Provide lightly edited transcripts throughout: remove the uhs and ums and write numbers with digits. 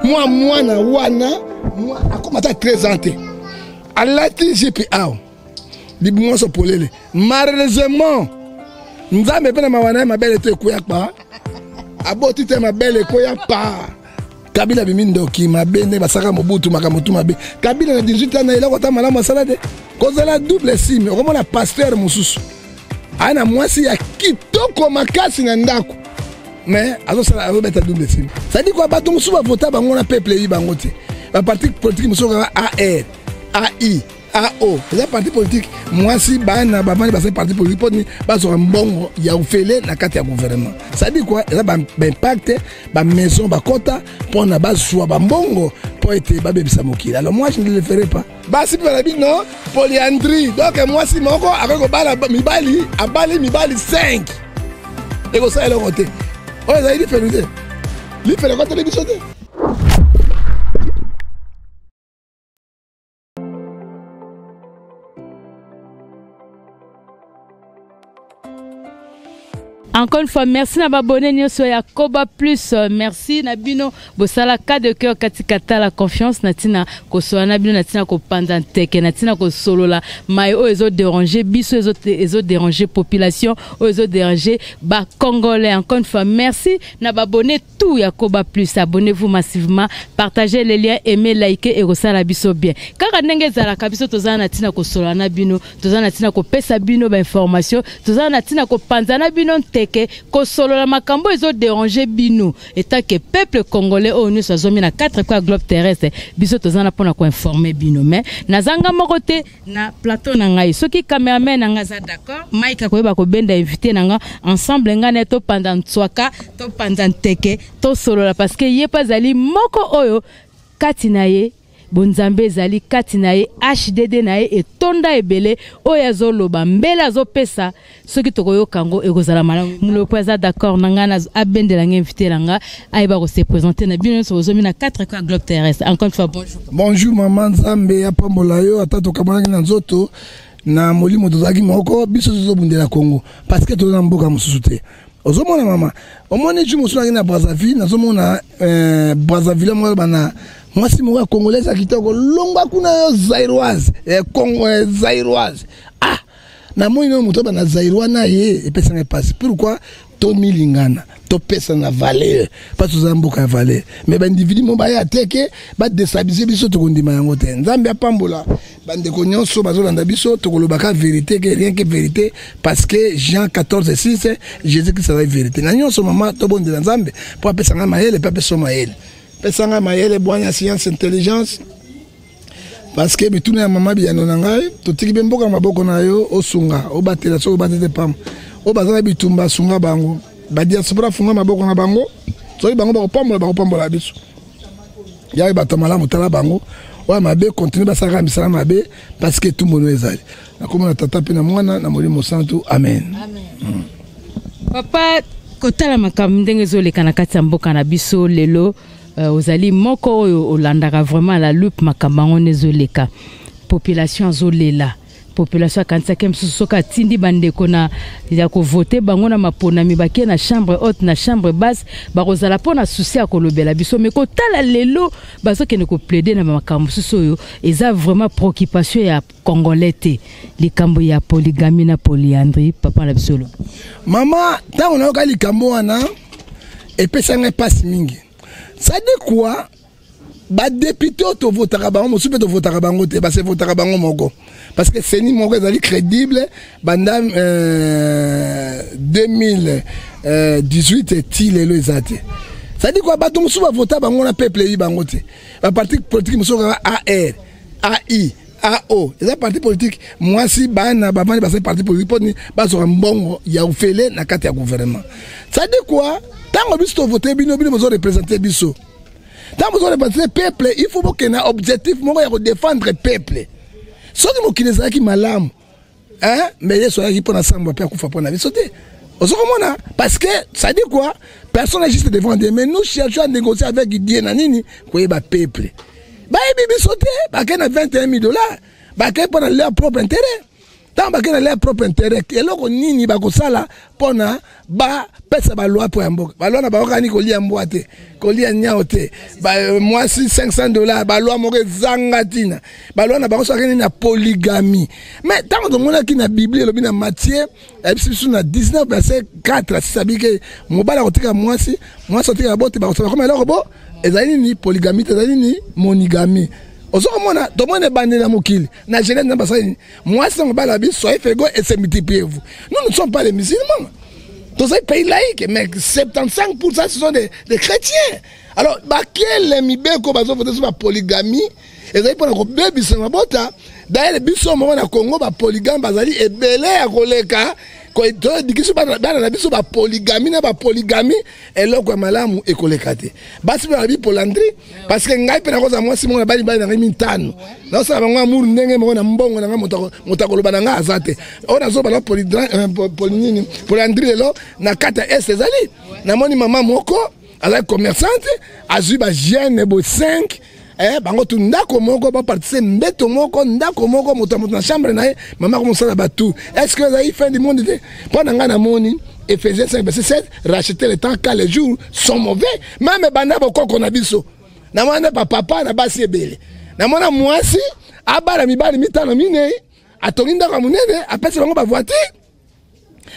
Mwa mwana wana akoma ata 13 ans te, alati jipe awa, libumu nyonso polele. Malheureusement, Nzambe mpe na mawa na ye, mabele te ekweya kpa, aboti te, mabele ekweya pa. Kabila abimi ndoki mabe nde basaka Mobutu makambo tu mabe. Kabila na 18 ans na eloko ata malamu asala te. Kozala double sim, okomona pasteur mosusu aya na mwasi ya kitoko makasi na ndako, mais azosala, azobeta double sim. C'est-à-dire quoi? Bato mosusu bavota bango na peuple eyi bango te. Baparti politique mosusu kaka AR, AI, AO, eza parti politique. Mwasi, bana, bavandi, basali parti politique mpo nini? Bazwaka mbongo ya ofele na kati ya gouvernement. C'est-à-dire quoi? Eza baimpact, bamaison bakota mpona bazwa bambongo mpo ete babebisa mokili. Alors moi, je ne le ferai pas. Basi mpe balobi non, polyandrie, donc mwasi moko akoki kobala mibali, abali mibali 5, ekosala eloko te. Oyo ezali lifelo te, lifelo ekoteli biso te. Encore une fois, merci na babone nyonso ya Koba Plus. Merci na bino bosala cas de cœur katika la confiance na tina kosola na bino, na tina kopanza nteke, na tina kosolola mai oyo ezo déranger biso, ezo déranger population, oyo ezo déranger ba Congolais. Encore une fois, merci na babone tout ya Koba Plus. Abonnez-vous massivement, partagez les liens, aimez, likez et kosala biso bien. Kaka ndenge ezalaka, biso tozala na tina kosolola na bino, toza na ntina kopesa bino bainformation, toza na ntina kopanza na bino nteke, kosolola makambo ezodéranger bino étant que peuple congolais oyo nyonso azwami na 4 coins globe terrestre. Biso toza na mpona koinformer bino, mais nazanga moko te na plateau na ngai. Soki cameraman na ngai aza d'accord, Mike akoyeba kobenda invité na nga ensemble, ngai na ye topanza ntswaka, topanza nteke, tosolola, parce que ye mpe azali moko oyo kati na ye bonzambe ezali kati na ye, HDD na ye etonda ebele. Oyo azoloba, mbele azopesa, soki tokoyoka yango ekozala malamu. Molopo aza d'accord na ngai, abendela ngai invité na nga, ayeba kose présenter na bino nyonso bozomi na 4 coins globe terrestre. Encore une fois, bonjour. Bonjour mama, Nzambe apambola yo. Ata tokabanaki na nzoto, na molimo tozalaki moko. Biso tozobundela Congo parce que toza na mboka mosusu te. Ozomona mama, omoni ju mosusu nangi na Brazzaville, nazomona Brazzaville moko bana mwasi moko ya Congolaise ya kitoko, longwa kuna yo Zairoise, Congo, Zairoise. Ah, namoni no moto bana Zairois na ye, epesanga mpasi. Pourquoi? Tomilingana, topesana valeur, parce toza mboka ya valeur. Mais baindividu mo baya te ke badéstabiliser biso, tokondima yango te. Nzambe apambola bandeko nyonso bazolanda biso. Tokolobaka vérité, ke rien que vérité, parce que Jean 14 6, Jésus Christ azali vérité na nyonso. Mama, tobondela Nzambe mpo apesanga mayele mpe apesa mayele, pesanga mayele, bwanya, science, intelligence, parce que bituna ya mama, biyano na ngai. Totiki mpe mboka maboko na yo, osunga, obatela. Soki obate te, pamba oyo baza na bitumba, asunga bango. Badiaspora, funga maboko na bango. Soki bango bakopambola, bakopambola biso. Yawe, bato malamu, tala bango. Oyo mabe, continue basalaka misala mabe, parce que etumbu no ezali. Nakomona Tata mpe na Mwana na Molimo Santu, amen, amen. Papa, kotala makambo ndenge ezoleka na kati ya mboka na biso lelo, ozali moko oyo olandaka vraiment la loupe makambo yango nde ezoleka. Population azolela, population akanisaki mosusu soki atindi bandeko na ya kovote bango na maponami, bakie na chambre haute, na chambre basse, bakozala mpo na souci ya kolobela biso. Mais kotala lelo, bazokende koplaider na makambo mosusu oyo eza vraiment préoccupation ya Congolais te, likambo ya polygamie na polyandrie. Papa na biso, oloba. Mama, ntango nayoka likambo wana, epesa ngai mpasi mingi. C'est-à-dire quoi? Badéputé oyo tovotaka bango, mosusu mpe tovotaka bango te, base votaka bango moko, parce que CENI moko ezali crédible banda 2018 ti lelo eza te. C'est-à-dire quoi? Bato mosusu bavota bango na peuple eyi bango te. Baparti politique mosusu kaka AR, AI, AO, eza parti politique. Mwasi, bana, bavandi, basali parti politique mpo nini? Bazwaka mbongo ya ofele na kati ya gouvernement. C'est-à-dire quoi? Ntango biso tovote bino, bino bozoreprésenter biso. Ntango bozoreprésenter peuple, il faut bokende na objectif moko ya kodéfendre peuple. Soki mokili ezalaki malamu, mais Yesu ayaki mpo na sambwa mpe akufa mpo na biso te. Ozokomona, parce que ça dit quoi? Personne n'est juste devant Dieu, mais nous cherchons à négocier avec Dieu. Na nini? Koyeba peuple bayebi biso te. Bakei na 21 000 dollars, bakei mpo na leur propre intérêt. Ntango bakei na leur propre intérêt, eloko nini bakosala mpona bapesa baloi mpo ya mboka? Baloi na bango kani kolia mbwa te, kolia nyao te, mwasi 500 $. Baloi moko ezanga ntina. Baloi na bango soki nini na polygamie. Mais ntango tomonaki na Biblie, elobi na Matthieu, ayebisi biso na 19 verset 4 6, abiki mobali akotika mwasi, mwasi akotika bote, bakosala koma eloko bo ezali nini? Polygamie te, ezali nini? Monogamie. Ozo komona, tomoni ebandeli ya mokili na Genèse, na basali nini? Mwasi na mobali, abi soyez féconds et se multipliez-vous. Nous ne sommes pas les musulmans, tozali pays laïque, mais 75 %, ce sont des chrétiens. Alors bakele mibeko bazovote so bapolygamie ezali mpona kobebisa mabota. D'ailleurs, biso moko na Congo, bapolygame bazali ebele ya koleka. Toediki bana na biso bapolygamie na bapolygamie, eloko ya malamu ekoleka te. Basi mpe balobi polyandrie, parce que ngai mpe nakozala mwasi moko na bali bali na ngai mitano, nazosala bango amour ndenge moko na mbongo na ngai. Moto akoloba na ngai aza te. Oyo nazobala nini? Polyandrie. Lelo na kati ya Est ezali, namoni mama moko azali commerçante, azwi bajeune bo 5, bango tu ndako moko, bapartise mbeto moko, ndako moko, moto ya moto na chambre na ye, mama komosala batu. Est ce que ezali fin du monde te? Mpo na ngai, namoni Ephésiens 5 verset 7, racheter le temps car les jours sont mauvais. Même banda bokoko na biso, namona nde bapapa na basi ebele. Namona mwasi abala mibali mitano, minei, atongi ndako ya monene, apesi bango bavoiture.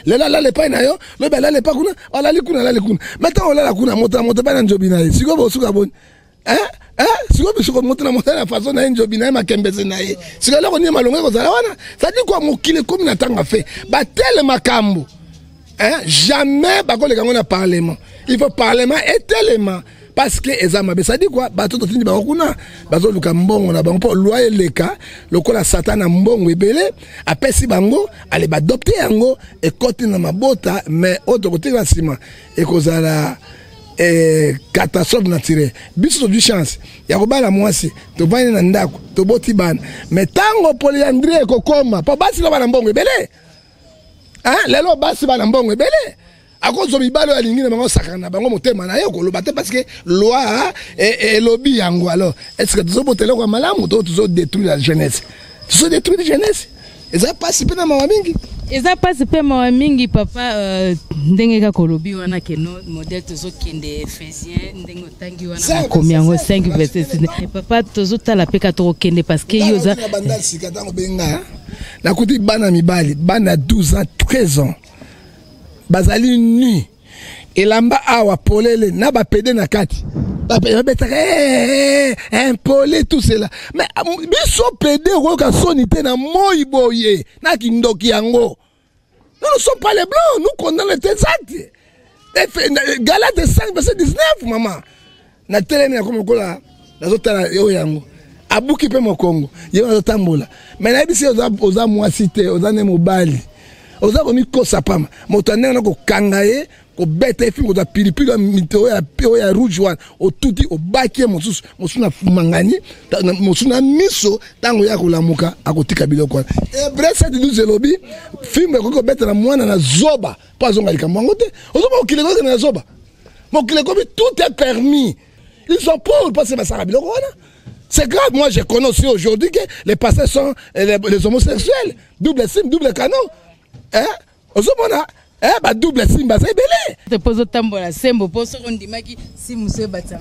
Lelo alala epai na yo, lobi alala epai kuna, alali kuna, alali kuna. Mais ntango olala kuna, moto na moto epai na njobi na ye, sikoyo bosuka boni? Sikoyo bisoko, moto na moto na façon na ye, njobi na ye, makembeze na ye. Sikoyo eloko nini malongo ekozala wana? C'est-à-dire quoi? Mokili ekomi na ntango afe batele makambo, jamais bakoleka yango na parlement. Il faut parlement etelema parce que eza mabe. C'est-à-dire quoi? Bato totindi bango kuna, bazoluka mbongo na bango mpo loi eleka. Lokola Satan na mbongo ebele apesi bango, ale baadopte yango, ekoti na mabota. Mais oyo tokotika nsima ekozala catastrophe naturelle. Biso tozwi chance ya kobala mwasi, tovandi na ndako, toboti bana. Mais ntango polyandrie ekokoma, mpo basi lo bana mbongo ebele, lelo basi bana mbongo ebele, akozwa mibali oyo alingi na bango, osakana na bango, motema na ye okoloba te, parce que loi elobi yango. Alors, est ce que tozobota eloko ya malamu to tozodétruire la jeunesse? Tozodétruire jeunesse. Eza mpasi mpe na mawa mingi. Eza mpasi mpe mawa mingi, papa. Ndenge kaka olobi wana que no modèle tozokende Ephésien, ndenge otangi wana, makomi yango 5 verset 6, papa, tozotala mpe ka tokokende parce que yo oza Banda sika, ntango benga, nakuti bana mibali, bana 12 ans, 13 ans, bazali nu, elamba awa polele, na bapédé na kati, babetaka impoli, tout cela. Mais biso pédé okoyoka soni te na moi boye na kindoki yango. Nous ne sommes pas les blancs, nous condamnons tes actes. Galate 5 verset 19. Mama, natelemi, nakomi lokola nazotala oyo yango abuki mpe mokongo ye wana azotambola. Mais nayebisi, oza mwasi te, oza nde mobali, oza komikosa pamba. Moto andenge na kokanga ye, kobeta ye fimbo, kozwa pilipili oyo ya rouge wana, otuti, obaki ye mosusu, mosusu na mangani, mosusu na miso. Ntango ya kolamuka, akotika biloko wana. Hébreu 7 12 elobi fimbo ekoki kobetela mwana na zoba mpo azonga likambo yango te. Ozomona, mokili ekokende na zoba, mokili ekomi tout est permis. Ils sont pour parce que basala biloko wana. C'est grave. Moi, je connais aussi aujourd'hui que les pasteurs sont les homosexuels, double sim, double canon, hein. Ozomona, ba double sim baza ebele. Mpo ozotambola sembo, mpo soki ondimaki si mosu ebatisa.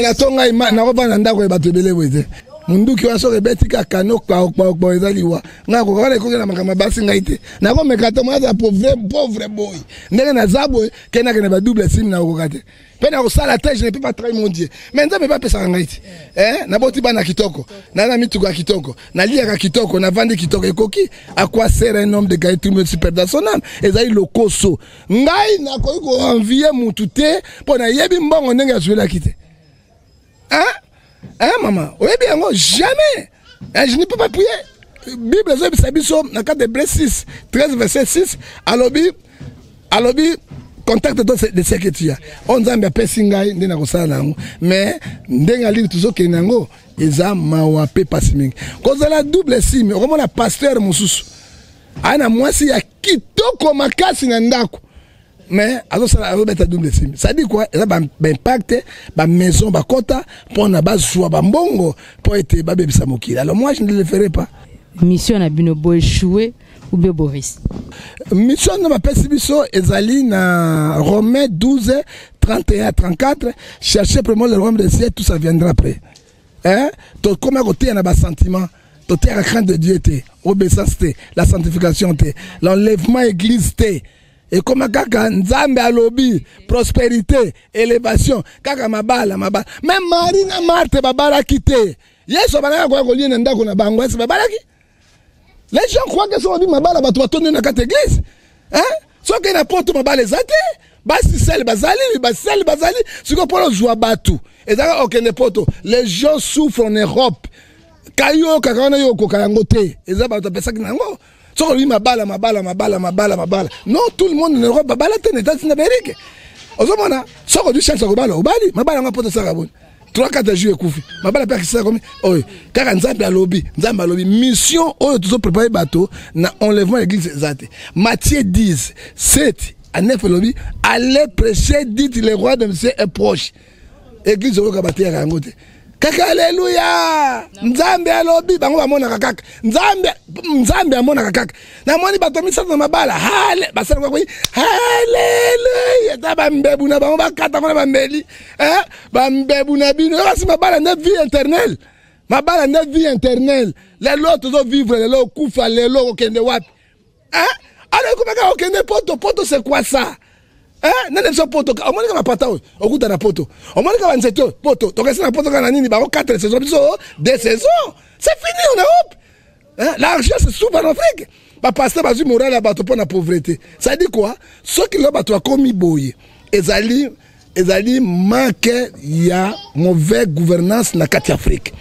Nato ngai nakovanda ndako ya bato ebele boye te. Munduki wana soki ebeti kaka no kpaokpaokpao, eza liwa. Ngai akoka wana ekoki na makambo ya basi, ngai te, nakomeka te. Mwa aza pauvre, pauvre boye ndenge naza boye, ke nakende ba double sim, nakokoka te mpe nakosala te. Je ne peux pas trahir mon Dieu. Mais Nzambe mpe apesaka ngai te. Naboti bana kitoko, na na mituka ya kitoko, naliaka kitoko, navandi kitoko, ekoki. À quoi sert un homme de gagner tout le super dans son âme? Ezali lokoso. Ngai nakoki koenvier mutu te mpo nayebi mbongo ndenge azwelaki te. Hein, hein, mama, oyebi yango jamais, hein, je ne peux pas prier. Bible ezoyebisa biso na kati Hébreu 6 13 verset 6, alobi contente toi de ce que tu as. Oyo Nzambe apesi ngai nde nakosala na yango. Mais ndenge alili tozokende yango, eza mawa mpe pasi mingi kozala double sim. Okomona pasteur mosusu aya na mwasi ya kitoko makasi na ndako, mais azosala, azobeta double sim. Ça dit quoi? Eza baimpact, bamaison bakota mpona bazwa bambongo mpo ete babebisa mokili. Alors moi, je ne le ferai pas. Mission na bino bo échouer ou bien bo réussir? Mission na bapesi biso ezali na Romains 12 31 34: cherchez premièrement le royaume des cieux, tout ça viendra après. Hein? Tokoma koteya na basentiment, toteyaka crainte de Dieu te, obéissance te, la sanctification te, l'enlèvement église te. Ekoma kaka Nzambe alobi, prospérité, élévation, kaka mabala, mabala. Même Marie na Marthe babalaki te. Yesu abandaka koya kolia na ndako na bango, esi babalaki. Les gens croient que soki mabala, bato batondi na kati église, hein? Soki na poto mabala eza te, basi sele bazali, basele bazali. Sikoyo mpona ozwa bato ezalaka okende poto. Les gens souffrent en Europe. Kayo kaka wana, yo okoka yango te. Eza bato apesaki na yango. Soki olobi mabala, mabala, mabala, mabala, mabala, non, tout le monde en Europe babala te. Na États-Unis d'Amérique, ozomona, soki ozwi chance ya kobala, obali. Mabala yango poto esaka boni? 3 4 jours ekufi. Mabala mpe akisaka komi oyo kaka Nzambe alobi, Nzambe alobi. Mission oyo tozoprépare bato na enlèvement église eza te. Matthieu 10 7 à 9 elobi: allez prêcher, dites, le royaume de cieux est proche. Église oyoka bateyaka yango te. Kaka aleluya, Nzambe alobi. Bango bamonaka kaka Nzambe, Nzambe amonaka kaka. Namoni bato misato na mabala, hale basalaka koyi haleluya. Ata bambebu na bango bakata ngo na bambeli, bambebu na bino. Kasi mabala nde vie éternelle, mabala nde vie éternelle. Lelo tozovivre, lelo okufa, lelo okende wapi? Alors ekomaka okende poto. Poto, c'est quoi ça? Nani biso poto? Omonika mapata oyo okuta na poto, omonika banzete oyo poto. Tokesi na poto kaka na nini? Bango 4 saison, biso 2 saisons, c'est fini en Europe, hein? L'argent se trouve en Afrique. Bapasteur bazwi morale ya bato mpo na pauvreté. Ça dit quoi? Soki lelo bato bakomi boye, ezali manque ya mauvaise gouvernance na kati ya Afrique.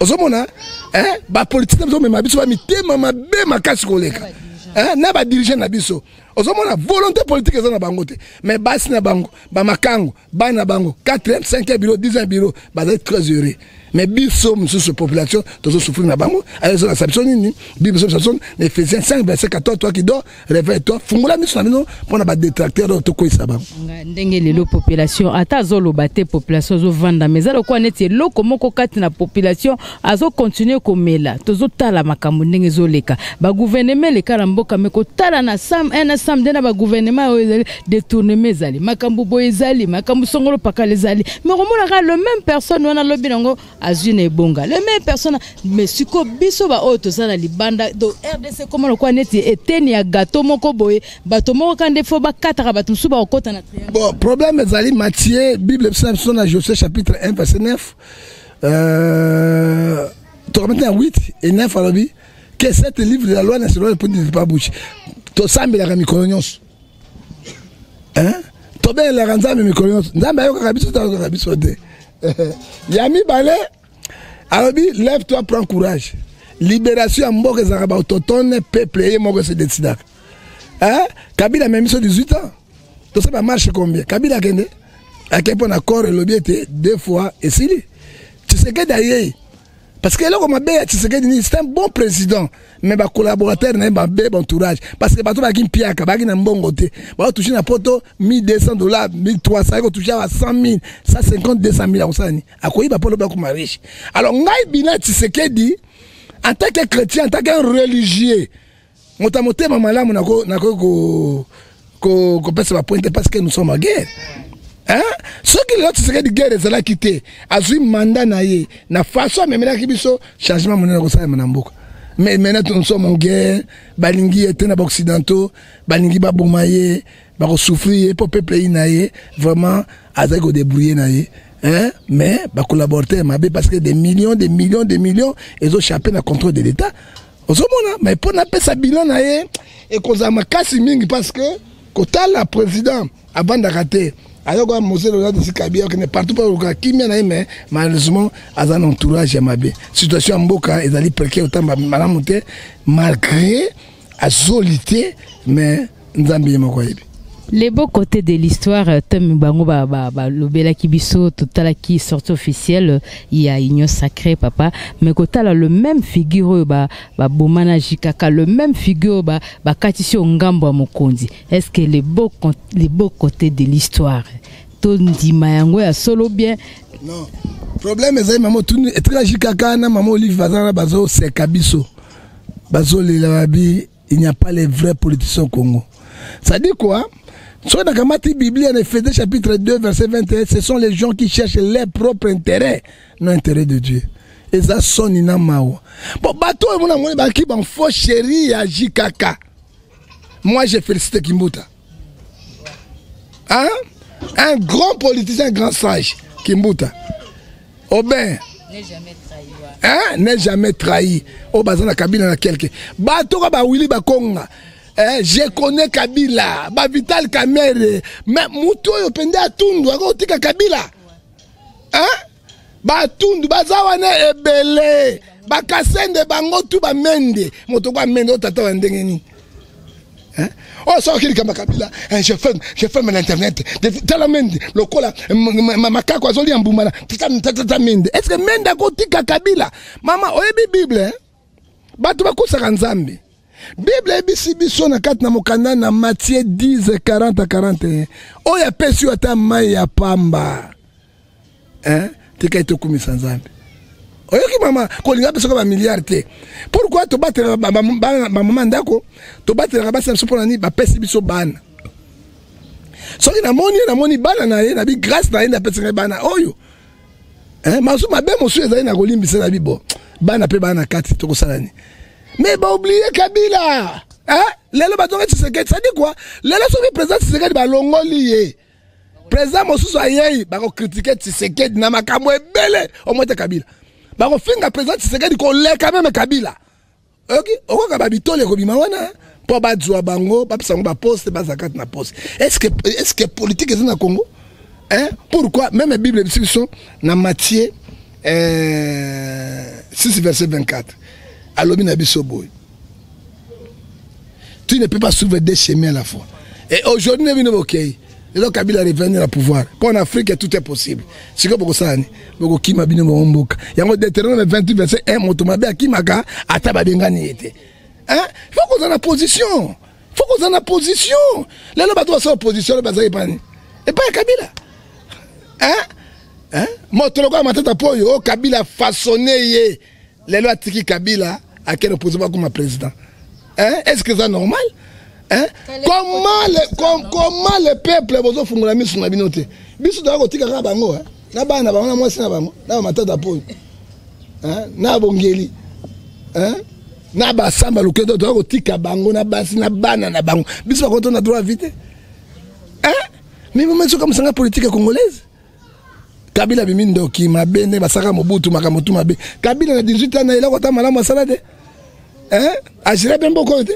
Ozomona, eh? Bapolitique na biso omema biso bamitema mabe makasi koleka, eh? Na badirigeant na biso, ozomona volonté politique eza na bango te. Mais basi na bango, bamakango, bana na bango, 4e, 5e bureau, 10e bureau, bazali très heureux. Mais biso mosusu, population, tozosouffrir na bango. Ezolakisa biso nini? Bible biso na Éphésiens 5 verset 14: toi qui dors, réveille toi fungola miso na bino mpona badétracteur oyo tokweyisa bango. Ndenge lelo population ata azoloba te, population azovanda, mais eza lokola neti eloko moko kati na population azokontinue komela. Tozotala makambo ndenge ezoleka, bagouvernement eleka na mboka, me kotala na sam na sam nde na bagouvernement oyo ezali détournement, ezali makambo boye, ezali makambo songolo pakala ezali. Mais komonaka le même personne wana, alobi nango azwi na ebonga, le même personne. Mais sikoyo biso baoyo toza na libanda do RDC, koma lokola neti eteni ya gâteau moko boye, bato moko ka nde fo bakataka, bato mosusu bakokɔta na triangle. Bon, problème ezali Matthieu, Bible biso na biso na Josué chapitre 1 verset 9, tokamati na 8 et 9, alobi que cette livre de la loi ne s'éloigne point de ta bouche. Tosambelaka mikolo nyonso, hein? Tobelelaka Nzambe mikolo nyonso. Nzambe ayokaka biso te? Ayokaka biso te. Ya mibale alobi: lève toi, prends courage. Libération ya mboka ezalaka baautochtone, peuple ye moko se décidaka, hein? Kabila amemi biso 18 ans, tosala bamarche combien? Kabila akende, akei mpo na corps elobi ete deux fois esili. Tshisekedi ayei parce que eloko mabe ya Tshisekedi nini? C'est un bon président, mais bacollaborateur na ye mabe, baentourage, parce que bato bayaki mpiaka, bayaki na mbongo te. Baotouche na poto 1200 dollars, 1300, ayaki awa 100 000, 150, 200 000. Akosala nini? Akoyiba mpo lobi akoma riche. Alors ngai, bina Tshisekedi en tant que chrétien, en tant que religieux, moto ya motema malamu, nakoki kopesa bapoint te, parce que nous sommes en guerre, hein? Soki lelo Tshisekedi, guerre ezalaki te, azwi mandat na ye na façon amemelaki biso changement monene kosalema na mboka. Mais maintenant nous sommes en guerre. Balingi ye te na baoccidentaux, balingi baboma ye, bakosouffrir ye mpo peuple ye na ye vraiment azali kodébrouiller na ye, hein? Mais bacollaborateur mabe, parce que des millions, des millions, des millions ezochappe na contrôle de l'État. Ozomona, mais mpo napesa bilan na ye ekozala makasi mingi, parce que kotala président avandaka te, ayoka Mosele oza Kabila, okende partout mpo oluka kimia na ye. Mais malheureusement aza na entourage ya mabe. Situation ya mboka ezali précaire, otamba malamu te, malgré azoli te, mais Nzambe ye moko ayebi. Les beaux côtés de l'histoire, Tom, bango balobelaki biso, totalaki sortie officielle ya Union sacrée, papa. Mais kotala le même figure oyo baboma na jikaka, le même figure oyo bakatisi yo ngambo ya mokonzi, est ce que les beaux côtés de l'histoire, tondima yango ya solo bien? Non, problème ezali, mama otuni, etikala jikaka na mama Olive baza na bazoseka biso. Bazolela babi, il n'y a pas les vrais politiciens au Congo. Ça dit quoi? Soki nakamati Biblia na Ephésiens chapitre 2 verset 21, ce sont les gens qui cherchent leur propre intérêt, non intérêt de Dieu. Eza soni na mawa. Bon, bato oyo mona moni baki ban faux chéri ya JKK. Moi je félicite Kimbuta. Hein? Un grand politicien, un grand sage, Kimbuta. Aubin n'est jamais trahi. Hein? N'est jamais trahi. Oh, baza na Kabila na quelque. Bato ka ba Willy Bakonga. Eh, je connais Kabila, ba Vital Kamerhe, mais mutu oyo pende atundu akotika Kabila. Hein? Batundu baza wana ebele. Bakasende bango tu ba mende. Moto kwa mende o tata wa ndenge nini? Hein? Oh, soki likambo Kabila, eh, je ferme l'internet. Tala mende lokola makako azolia mbuma na tata mende. Est-ce que mende akotika Kabila? Mama, oyebi Bible, hein? Bato bakosaka Nzambe. Bible eyebisi biso na kati na mokanda na Matthieu 10 40 41, oyo apesi yo ata mai ya pamba, hein? Tika ete okumisa Nzambe. Oyoki mama, kolinga biso ka bamilliard te. Pourquoi tobatelaka bamama ndako, tobatelaka basi na biso? Mpona nini? Bapesi biso bana. Soki namoni ye, namoni bana na ye, nabi grâce na ye nde apesi ngai bana oyo. Masu mabe mosusu ezali na kolimbisa na bibo, bana mpe bana na kati, tokosala nini? Mais baoublier Kabila, hein? Lelo bazonga Tshisekedi. Ça dit quoi? Lelo soki président Tshisekedi balongoli ye, président mosusu ayei, bakocritiquer Tshisekedi na makambo ebele. Omoi te Kabila, bakofinga président Tshisekedi koleka même Kabila. Oyoki, okoka babitoli ekobima wana mpo bazwa bango, bapesa bango baposte, baza kati na poste. Est ce que politique eza na Congo, hein? Pourquoi même Bible ebisi biso na Matthieu 6 verset 24, alobi na biso boye: tu ne peux pas suivre deux chemins à la fois. Et aujourd'hui ne bino bokei, lelo Kabila revenir na pouvoir, mpo en Afrique tout est possible. Sikoyo bokosala nini? Bokokima bino bango mboka yango. Deutéronome 28 verset 1, moto mabe akimaka ata babengani ye te. Faut kozala na position, faut kozala na position. Lelo bato basala opposition lelo bazali epani? Epai ya Kabila, hein? Hein? Moto lokola Matata po oyo oyo Kabila façonne ye, lelo atiki Kabila, akende opposition, bakoma président, hein? Est ce que eza normal, hein? Comment le peuple bozofungola miso na bino te? Biso toya kotika kaka bango, hein? Na bana na bango, na mwasi na bango, na bamatata po oyo, hein? Na bongeli, hein? Na basamba loketo, toya kotika bango na basi na bana na bango. Biso bakoto na droit vie te, hein? Mais momesoka mosanga politique congolaise, Kabila bimi ndoki mabe nde basaka Mobutu, makambo tu mabe. Kabila na 18 ans na eloko ata malamu asala te, hein? Agire mpe mboka oyo te.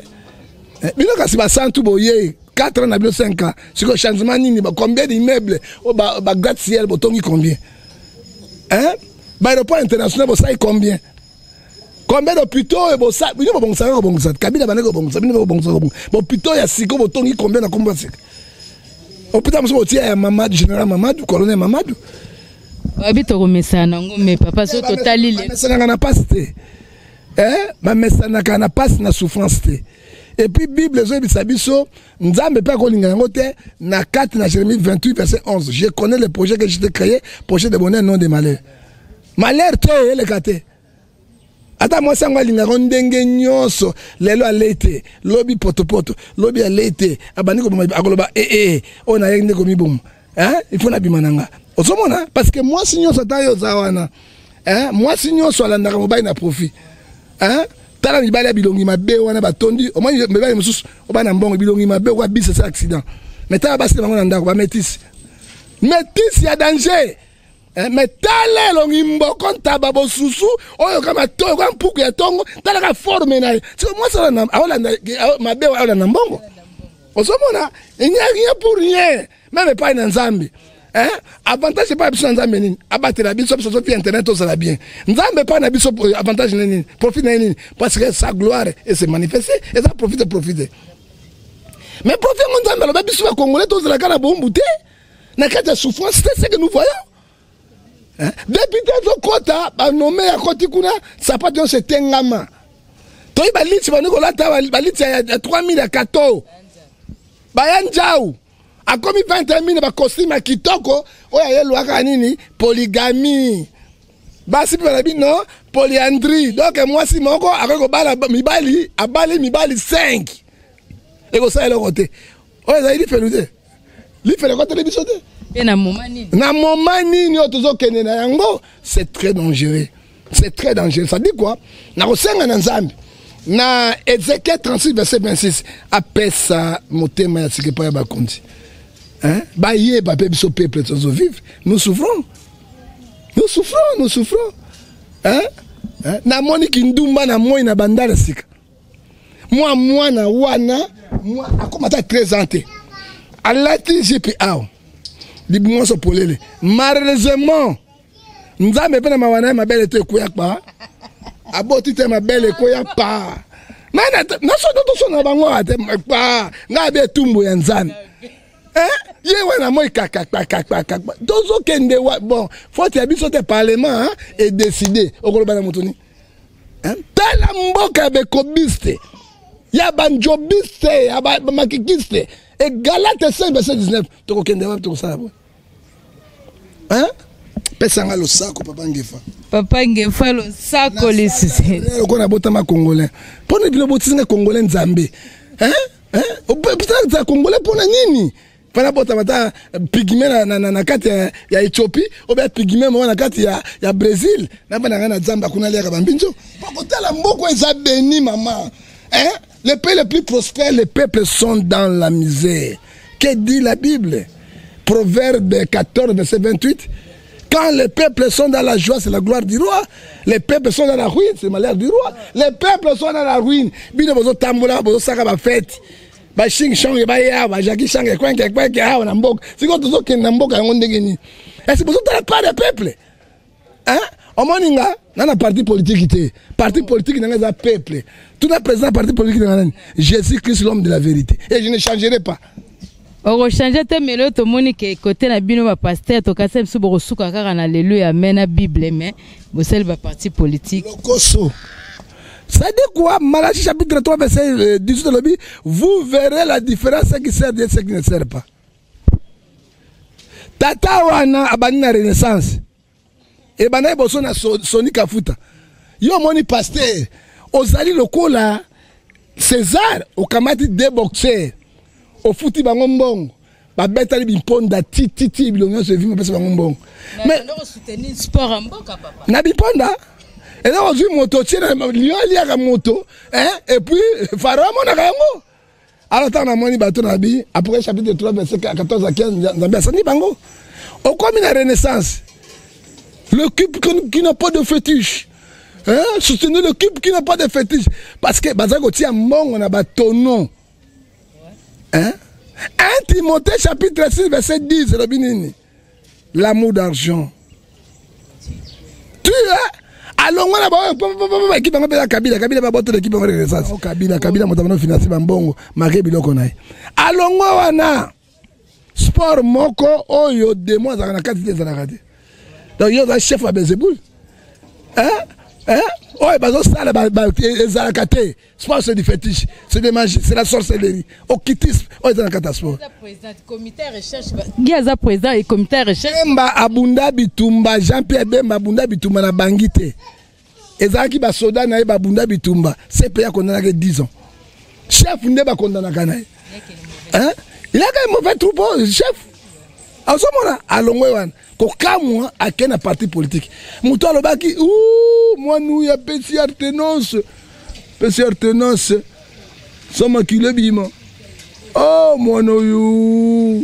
Bino kasi basantu boye 4 ans na bino, 5 ans, sikoyo changement nini? Combien d'immeuble oyo bagratte-ciel botongi? Combien, hein? Baaéroport international bosali combien? Combien d'hôpitaux oyo bosali? Bino bobongisaka kobongisa, Kabila bandeki kobongisa, bino bobongisa kobongisa. Bahôpitaux ya sika botongi combien na kombo ya sika? Hôpital mosusu botia ya Mamadou, général Mamadou, colonel Mamadou. Oyebi, tokomesana nango, mais papa, so totali Bamesanaka na pasi te, bamesanaka na pasi, na souffrance te. Et puis Bible ezoyebisa biso, Nzambe mpe akolinga yango te, na kati na Jérémie 28 verset 11: je connais le projet que je t'ai créé, projet de bonheur, non de malheur. Malheur te, eleka te. Ata mwasi yango alingaka ndenge nyonso, lelo alei te, lobi potopoto, lobi alei te, abandi koboma, akoloba ee oyo nayaki nde komiboma, il faut nabima na nga. Ozomona, parce que mwasi nyonso, ata yo oza wana, mwasi nyonso alandaka mobali na profit. Tala mibali ya bilongi mabe wana batondi. Omoni mibali mosusu oba na mbongo, bilongi mabe okwa bisa sa accident. Mais tala basi na bango na ndako, bamétisse, métisse ya danger. Mais tala elongi mboko ntaba bosusu oyo kama to ka mpuku ya ntongo, talaka forme na ye. Siko mwasi aolanda mabe, aolanda mbongo. Ozomona, il n'y a rien pour rien, même epai na Nzambe, hein? Avantage epai na biso na Nzambe nini? Abatela biso, biso tofi internet, tozala bien. Nzambe epai na biso, avantage na nini? Profit na ye nini? Parce que sa gloire ese manifeste, eza profite, profite. Mais profit yango, Nzambe aloba biso bakongolais tozalaka na bombu te, na kati ya souffrance te. Ce que nous voyons, hein? Député azokɔta, banome akɔti kuna, sapato nyonso etengama. Toyi baliti bandi kolata baliti ya 3000, ya 14, baya njau akomi 21 000, bacostume ya kitoko oyo ayelwaka nini? Polygamie. Basi mpe balobi non, polyandrie. Donc mwasi moko akoki kobala mibali, abali mibali 5, ekosala eloko te. Oyo ezali lifelo te, lifelo ekoteli biso te. Mpe na moma nini? Na moma nini oyo tozokende na yango? C'est très dangereux, c'est très dangereux. Ça dit quoi? Nakosenga na Nzambe na Ezekiel 36 verset 26, apesa motema ya sika epai ya bakonzi, hein? Bayeba mpe biso peuple tozovivre, nous souffrons, nous souffrons, nous souffrons, hein? Hein? Namoni kindumba na moi na bandala sika. Mwa mwana wana mwa akoma ata 13 ans te, alati jipe awa, libumu nyonso polele. Malheureusement, Nzambe mpe na mawa na ye, mabele te ekweya kpa, aboti te, mabele ekweya pa. Naso tosona bango awa te kpa. Ngai abe etumbu ya Nzambe. Ye wana moi kakakakakaka, tozokende wa. Bon, faute ya biso te, parlement edécider. Okoloba na moto nini? Tala mboka ya bekobiste, ya banjobiste, ya bamakikiste. E Galate 5 verset 19, tokokende wapi? Tokosala boye? Pesanga losako, papa Ngefa. Papa Ngefa, losako lisusu. Lokola nabotama congolais, mpona bino botisinga congolais Nzambe za congolais, mpona nini fana botama ata pygmée na kati ya Éthiopie, obe pygmée moko na kati ya Brésil, nabana ngai na Nzambe akuna aliaka bambinzo? Po kotala mboka eza béni, mama, hein? Le pays le plus prospère, les peuples sont dans la misère. Que dit la Bible? Proverbe 14 verset 28: quand les peuples sont dans la joie, c'est la gloire du roi. Les peuples sont dans la ruine, c'est le malheur du roi. Les peuples sont dans la ruine. Bino bozo tambola, bozo saka ba fête. Ba shing shong ba ya, ba jackie shang kwenke kwenke awa na mboka. Siko tozokende na mboka yango ndenge nini? Est-ce que bozotala pas le peuple? Hein? Omoni nga na na parti politique te. Parti politique nanga eza peuple. Tout na président parti politique nanga nani? Jésus-Christ, l'homme de la vérité. Et je ne changerai pas. Okochange te. Melo tomoni ke kote na bino bapasteur, tokasi biso bokosuka kaka na lelo ya me na Bible, me bosali baparti politique. Lokoso. Ça dit quoi? Malachie chapitre 3 verset 18 elobi: vous verrez la différence, ce qui sert Dieu, ce qui ne sert pas. Tata wana abandi na Renaissance, ebandaki boso na Soni Kafuta. Yo omoni pasteur ozali lokola César, okamati deux boxeurs, ofuti bango mbongo, babetali bimponda tititi, bilongo nyonso evimi, opesa bango mbongo. Sport ya mboka, papa. Na bimponda eza kozwi moto tie na lion, aliaka moto, et puis Pharaon amonaka yango. Alors ntango namoni bato na bi après chapitre 3 verset 14 à 15, Nzambe asandi bango. Okomi na Renaissance, le cube qui n'a pas de fétiche, hein? Soutenez le cube qui n'a pas de fétiche, parce que bazali kotia mbongo na batono, hein? 1 Timothée chapitre 6 verset 10 elobi nini? L'amour d'argent tu alongwa na baoyo équipe yango mpenza. Kabila, Kabila babotola équipe yango Renaissance. Kabila, Kabila moto abano finance bambongo make biloko na ye. Alongwa wana, sport moko oyo demo azalaka na kati te, ezalaka te. Donc yo oza chef ya Belzebul, oyo bazosala ezalaka te. Sport, c'est du fétiche, c'est de magie, c'est la sorcellerie, occultisme oyo eza na kati ya sport. Ye aza président et comité ya recherche. Bemba abunda bitumba, Jean Pierre Bemba abunda bitumba na bangi te, ezalaki basoda na ye babunda bitumba. CPI akondanaki 10 ans. Chef nde bakondanaka na ye, hein? Il a quand mauvais troupeau, chef. Azomona alongwe wana, kokamwa, ake na parti politique. Moto alobaki mwana oyo apesi alternance, pesi alternance so makili ebima. Oh, mwana oyo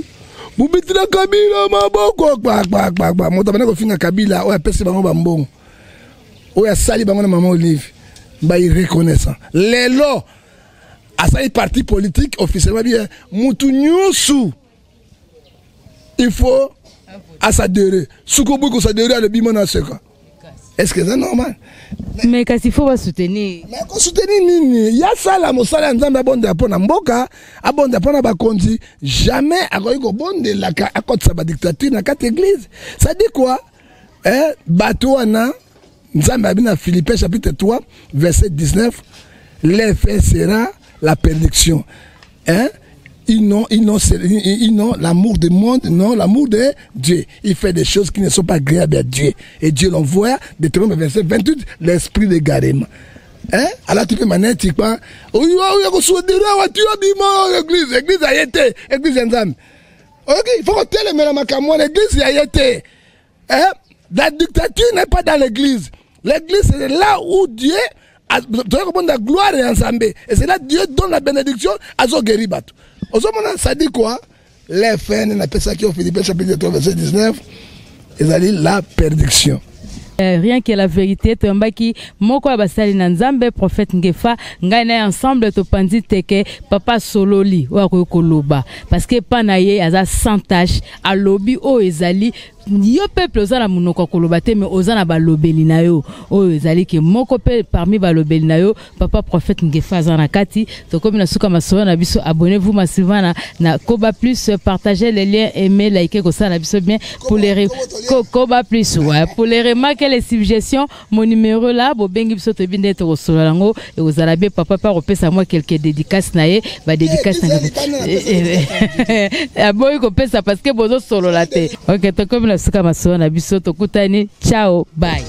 bobetela Kabila maboko kpakpakpakpa. Moto abanda kofinga Kabila, oyo apesi bango bambongo, oyo asali bango na mama Olive, bairreconnaissant. Lelo asali parti politique officiellement bien. Mutu nyonso il faut asadere. Soki oboyi kosadere, alobi mona aseka. Est ce que eza normal? Mais kasi faut basoutenir. Mais kosoutenir nini? Ya sala mosala ya Nzambe, abondela mpo na mboka, abondela mpo na bakonzi. Jamais akoki kobondelaka akotisa badictature na kati église. Ça dit quoi, eh? Bato wana, Nzambe abi na Philippiens chapitre 3 verset 19: l'effet sera la perdition, hein? Ils n'ont, ils n'ont, ils n'ont l'amour du monde, non l'amour de Dieu. Il fait des choses qui ne sont pas agréables à Dieu. Et Dieu l'envoie, Deutéronome verset 28, l'esprit de Garem. Hein? alati mpe maneti kwa oya kosudira wati obima église église ya ye te église ya nzambe oyoki il faut kotelemela makambo wana église ya ye te. Hein? La dictature n'est pas dans l'église. L'église, c'est là où Dieu toza la gloire ya Nzambe. Et c'est là Dieu donne la bénédiction azo guérir bato. Ozomona, ça dit quoi? L'FN napesaki yo Philippiens chapitre 3 verset 19, ezali la perdition. Rien que la vérité. Toyambaki moko ya basali na Nzambe, prophète Ngefa. Ngai na ye ensemble topandi teke. Papa sololi oyo akoki koloba parce que epa na ye aza sans tache. Alobi oyo ezali. Yo peuple, oza na monoko ya koloba te, mais oza na balobeli na yo oyo ezali ke moko mpe parmi balobeli na yo, papa prophète Ngefa aza na kati. Tokomi na suka masolo na biso. Abonnez-vous massivement na Koba Plus, partagez les liens, aimez, likez, kosala na biso bien. Pour les Koba Plus, ouais, pour les remarques et les suggestions, mon numéro là, bobengi biso, toyebi nde tokosolola yango ekozala bien. Papa mpe akopesa mwa quelques dédicaces na ye, badédicace na aboyi kopesa parce que bozosolola te. Ok, tokomi na suka masolo na biso. Tokutani, ciao, bye.